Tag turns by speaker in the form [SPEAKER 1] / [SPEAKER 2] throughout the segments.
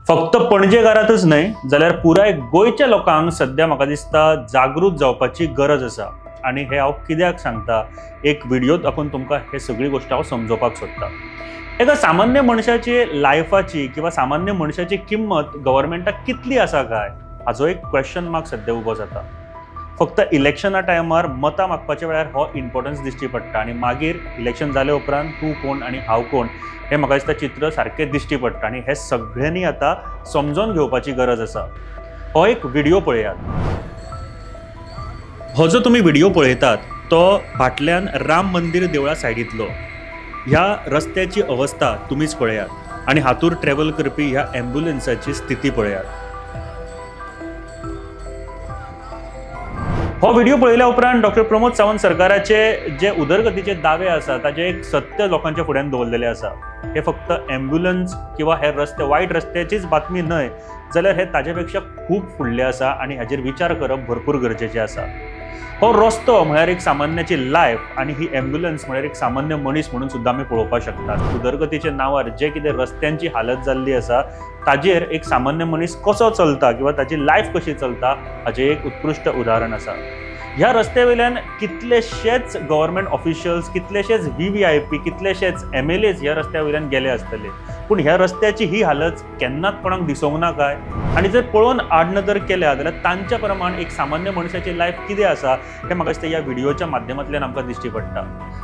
[SPEAKER 1] फक्त पणजेकारांतच न्हय जाल्यार पुराय गोंयच्या लोकांक सद्या म्हाका दिसता जागृत जावपाची गरज आसा. आनी हे हांव कित्याक सांगता, एक व्हिडियो दाखोवन तुमकां हे सगळी गोश्ट हांव समजोवपाक सोदता. एका सामान्य मनशाची लायफाची किंवा सामान्य मनशाची किंमत गव्हर्मेंटाक कितली आसा काय हाजो एक क्वेश्चन मार्क सद्या उबो जाता. फक्त इलेक्शना टायमार मतां मागपाच्या वेळार हो इम्पॉर्टन्स दिश्टी पडटा आनी मागीर इलेक्शन जाले उपरांत तूं कोण आनी हांव कोण हें म्हाका दिसता चित्र सारकें दिश्टी पडटा. आनी हें सगळ्यांनी आतां समजून घेवपाची गरज आसा. हो एक व्हिडियो पळयात. हो जो तुमी व्हिडियो पळयतात तो फाटल्यान राम मंदिर देवळा सायडींतलो. ह्या रस्त्याची अवस्था तुमीच पळयात आनी हातूर ट्रॅव्हल करपी ह्या ॲम्ब्युलन्साची स्थिती पळयात. हो व्हिडिओ पळयल्या उपरांत डॉक्टर प्रमोद सावंत सरकाराचे जे उदरगतीचे दावे आसा ताजे एक सत्य लोकांच्या फुड्यान दवरलेले आसा. हे फक्त ॲम्ब्युलन्स किंवा हे रस्ते वायट रस्त्याचीच बातमी न्हय जाल्यार हे ताजे पेक्षा खूब फुडले आसा आनी हाजेर विचार करप भरपूर गरजेचें आसा. हो रस्तो म्हळ्यार एक सामान्याची लायफ आनी ही ॲम्ब्युलन्स म्हळ्यार एक सामान्य मनीस म्हणून सुद्दां आमी पळोवपाक शकतात. उदरगतीच्या नांवार जे कितें रस्त्यांची हालत जाल्ली आसा ताजेर एक सामान्य मनीस कसो चलता किंवा ताची लायफ कशी चलता हाचें एक उत्कृश्ट उदाहरण आसा. ह्या रस्त्या वयल्यान कितलेशेच गव्हर्मेंट ऑफिशियल्स, कितलेशेच VVIP, कितलेशेच MLAs ह्या रस्त्या वयल्यान गेले आसतले, पूण ह्या रस्त्याची ही हालत केन्नाच कोणाक दिसोंक ना काय? आनी जर पळोवन आडनदर केल्या जाल्यार तांच्या प्रमाण एक सामान्य मनशाची लायफ कितें आसा हें म्हाका दिसता ह्या व्हिडियोच्या माध्यमांतल्यान आमकां दिश्टी पडटा.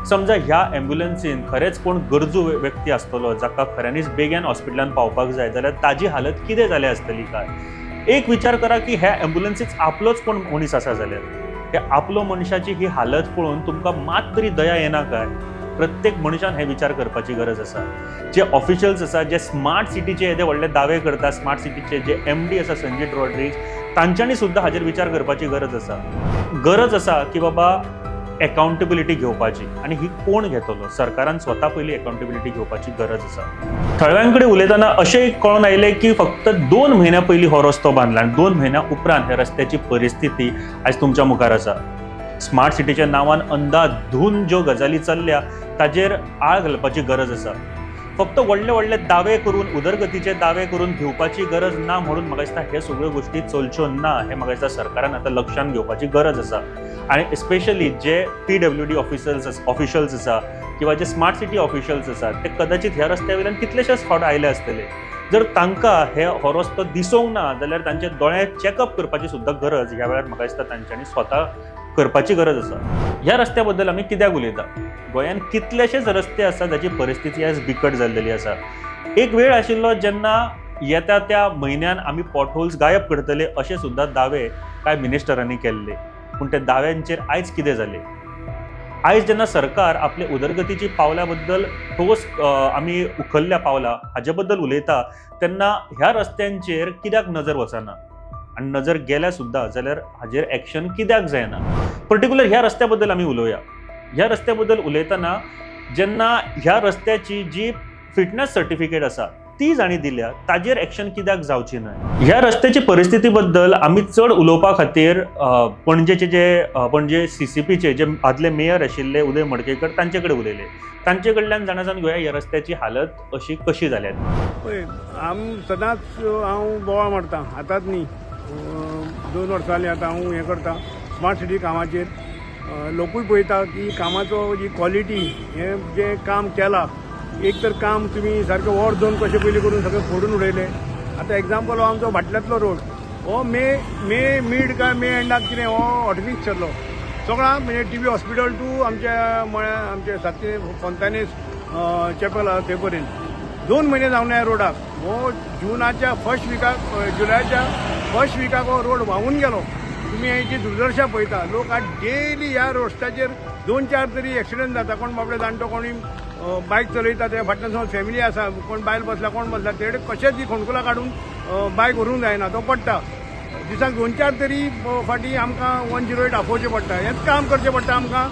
[SPEAKER 1] समजा ह्या ॲम्ब्युलन्सीन खरेंच कोण गरजू व्यक्ती आसतलो जाका खऱ्यांनीच बेगीन हॉस्पिटलान पावपाक जाय जाल्यार ताजी हालत कितें जाल्या आसतली काय? एक विचार करा की ह्या ॲम्ब्युलन्सीच आपलोच कोण मनीस आसा जाल्यार हे आपलो मनशाची ही हालत पळोवन तुमकां मात तरी दया येना काय? प्रत्येक मनशान हे विचार करपाची गरज आसा. जे ऑफिशियल्स आसा, जे स्मार्ट सिटीचे येदे व्हडले दावे करता, स्मार्ट सिटीचे जे MD आसा संजीत रॉड्रिग्ज, तांच्यांनी सुद्दां हाजेर विचार करपाची गरज आसा. गरज आसा की बाबा एकाउंटेबिलिटी घेवपाची आनी ही कोण घेतलो? सरकारान स्वता पयलीं एकाउंटेबिलिटी घेवपाची गरज आसा. थळव्यां कडेन उलयतना अशें कळून आयलें की फक्त 2 म्हयन्या पयलीं हो रस्तो बांदला आनी 2 म्हयन्या उपरांत ह्या रस्त्याची परिस्थिती आयज तुमच्या मुखार आसा. स्मार्ट सिटीच्या नांवान अंदाधून ज्यो गजाली चल्ल्या ताजेर आळ घालपाची गरज आसा. फक्त व्हडले व्हडले दावे करून, उदरगतीचे दावे करून घेवपाची गरज ना म्हणून म्हाका दिसता हे सगळ्यो गोश्टी चलच्यो ना हें म्हाका दिसता सरकारान आतां लक्षांत घेवपाची गरज आसा. आनी स्पेशली जे PWD officials आसा किंवा जे स्मार्ट सिटी ऑफिशियल्स आसा ते कदाचित ह्या रस्त्या वयल्यान कितलेशेच फावट आयले आसतले. जर तांकां हे हो रस्तो दिसोंक ना जाल्यार तांचे दोळे चॅकअप करपाची सुद्दां गरज ह्या वेळार म्हाका दिसता तांच्यांनी स्वता करपाची गरज आसा. ह्या रस्त्या बद्दल आमी कित्याक उलयता? गोंयांत कितलेशेच रस्ते आसा जाची परिस्थिती आयज बिकट जाल्लेली आसा. एक वेळ आशिल्लो जेन्ना येता त्या म्हयन्यान आमी पॉटहोल्स गायब करतले अशें सुद्दां दावे कांय मिनिस्टरांनी केल्ले, पूण त्या दाव्यांचेर आयज कितें जालें? आयज जेन्ना सरकार आपले उदरगतीची पावला बद्दल ठोस आमी उखल्ल्या पावलां हाजे बद्दल उलयता तेन्ना ह्या रस्त्यांचेर कित्याक नजर वचना? आनी नजर गेल्या सुद्दां जाल्यार हाजेर एक्शन कित्याक जायना? पर्टिक्युलर ह्या रस्त्या बद्दल आमी उलोवया. ह्या रस्त्या बद्दल उलयतना जेन्ना ह्या रस्त्याची जी फिटनेस सर्टिफिकेट आसा ती जाणी दिल्या ताजेर एक्शन कित्याक जावची न्हय? ह्या रस्त्याची परिस्थिती बद्दल आमी चड उलोवपा खातीर पणजेचे जे पणजे CCPचे जे आदले मेयर आशिल्ले उदय मडकेकर तांचे कडेन उलयले. तांचे कडल्यान जाणा जावन घेवया ह्या रस्त्याची हालत अशी कशी जाल्या.
[SPEAKER 2] पळय, आम सदांच हांव बोवाळ मारता, आतांच न्ही, 2 वर्सां जालीं आतां हांव हें करता स्मार्ट सिटी कामाचेर. लोकूय पळयता की कामाचो जी क्वॉलिटी, हें जें काम केलां, एक तर काम तुमी सारकें वर 2 कशें पयलीं करून सगळें फोडून उडयलें. आतां एग्जाम्पल हो आमचो भाटल्यांतलो रोड, हो मे मीड काय मे एंडाक कितें हो हॉटमिक्स जाल्लो सगळा, म्हणजे TB hospital to आमच्या म्हळ्यार आमचे सातशे फोंतानीस चॅपल आसा थंय पर्यंत 2 म्हयने जावना ह्या रोडाक. हो जुनाच्या फर्स्ट विकाक, जुलयाच्या फर्स्ट विकाक हो रोड व्हांवून गेलो. तुमी हेची दुर्दशा पळयता, लोक आज डेली ह्या रस्त्याचेर 2-4 तरी एक्सिडंट जाता. कोण बाबडे जाणटो, कोणी बायक चलयता, ते फाटल्यान समज फॅमिली आसा, कोण बायल बसला, कोण बसला, तेडे कशेंच ही खोणकुलां काडून बायक व्हरूंक जायना, तो पडटा. दिसाक 2-4 तरी फाटीं आमकां 108 आपोवचें पडटा. हेंच काम करचें पडटा आमकां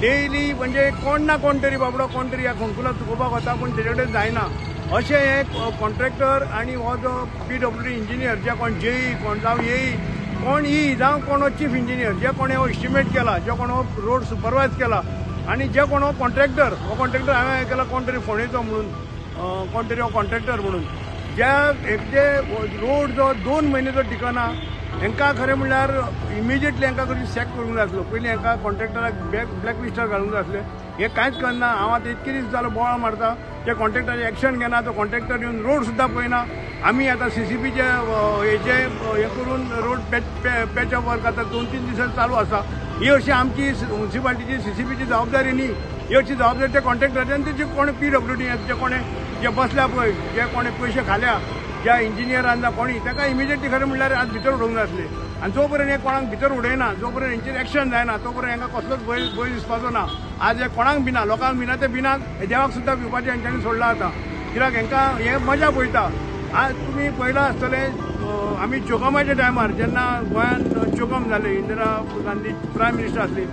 [SPEAKER 2] डेली. म्हणजे कोण ना कोण तरी बाबडो कोण तरी ह्या खोणकुलां चुकोवपाक वता, पूण तेजे कडेन जायना. अशें हे कॉन्ट्रॅक्टर आनी हो जो PWD engineer, जे कोण JE, कोण जावं AE, कोण ई जावं कोण चीफ इंजिनियर, जे कोणें हो एस्टिमेट केला, जे कोण हो रोड सुपरवायज केला, आनी जे कोण हो कॉन्ट्रॅक्टर, हो कॉन्ट्रॅक्टर हांवें आयकला कोण तरी फोंडेचो म्हणून, कोण तरी हो कॉन्ट्रॅक्टर म्हणून, ज्या एक जे रोड जो 2 म्हयने जो टिकना हेंकां खरें म्हणल्यार इमिजिएटली हेंकां करून सॅक करूंक जाय आसलो. पयलीं हेंकां कॉन्ट्रॅक्टराक ब्लॅक लिस्टार घालूंक जाय आसलें. हें कांयच करना. हांव आतां इतके दीस जालो बोवाळ मारता, ते कॉन्ट्रॅक्टराचे एक्शन घेना, तो कॉन्ट्रॅक्टर येवन रोड सुद्दां पळयना. आमी आतां CCPचे हेजे हें करून रोड पॅच अप वर्क आतां 2-3 दिसांनी चालू आसा. ही अशी आमची मुन्सिपालिटीची CCPची जबाबदारी न्ही, ही अशी जबाबदारी त्या कॉन्ट्रॅक्टराची आनी तेजे कोणें PWD जे कोणें जे बसल्या पळय, जे कोणें पयशे खाल्या ज्या इंजिनियरान जावं कोणी, ताका इमिजिएटली खरें म्हणल्यार आज भितर उडोवंक जाय आसलें. आनी जो पर्यंत हे कोणाक भितर उडयना, जो पर्यंत हेंचेर एक्शन जायना, तो पर्यंत हेंकां कसलोच भंय दिसपाचो ना. आज हे कोणाक भिना, लोकांक भिना, ते भिनात, हे देवाक सुद्दां भिवपाचें हेंच्यांनी सोडलां आतां. कित्याक हेंकां हे मजा पळयता. आज तुमी पळयलां आसतलें, आमी चोकमाच्या टायमार जेन्ना गोंयांत चोकम जालें, इंदिरा गांधी प्रायम मिनिस्टर आसली,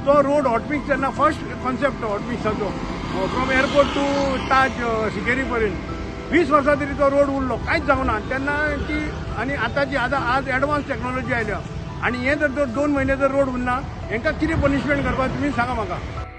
[SPEAKER 2] तो रोड हॉटमिक्स जेन्ना फर्स्ट कॉन्सेप्ट हॉटमिक्साचो from airport to Taj Sinquerim पर्यंत 20 वर्सां तरी तो रोड उरलो, कांयच जावना तेन्ना ती. आनी आतांची आतां आज एडवान्स टॅक्नोलॉजी आयल्या आनी हें जर 2 म्हयने जर रोड उरना, हेंकां कितें पनिशमेंट करपाक तुमी सांगा म्हाका.